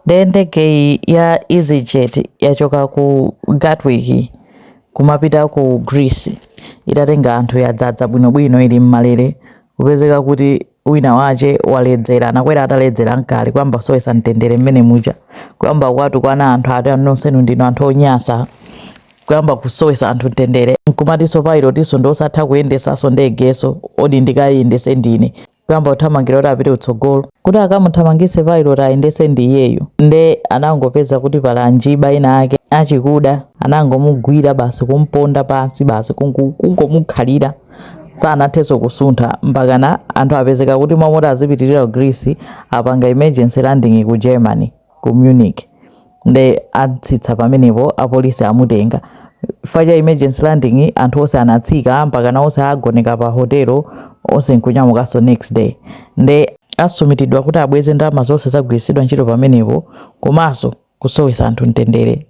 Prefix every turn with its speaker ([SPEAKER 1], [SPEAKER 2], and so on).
[SPEAKER 1] Nde ndege ya EasyJet yachoka ku Gatwick kumapita ku Greece itatenga anthu yadzadza bwinobwino ili mmalere kupezeka kuti wina wache waledzera anakwera ataledzera mkale kuyamba kusowesa mtendere mmene muja kuyamba kuwatukwana anthu ati nonsenu ndinu anthu onyasa kuyamba kusowesa anthu mtendere nkumatinso pilotinso ndi osatha kuyendesanso ndegeso odi ndikayendese ndine kuyamba kuthamangira kuti apite kutsogolo kuti akamuthamangise pilot ayendese ndi iyeyo nde anangopeza kuti pali anjiba ena ake achikuda anangomugwira basi kumponda pansi basi kungomukhalira sanathenso kusuntha mpakana anthu apezeka kuti momoti azipitirira ku Greece apanga emergency landing ku Germany ku Munich nde atsitsa pamenepo apolisi amutenga chifukwa cha emergency landing anthu onse anatsika mpakana onse agoneka pa hotelo onse nkunyamukanso next day nde asumitidwa kuti abweze ndalama zonse zagwiritsidwa ntchito pamenepo komanso kusowesa anthu mtendere.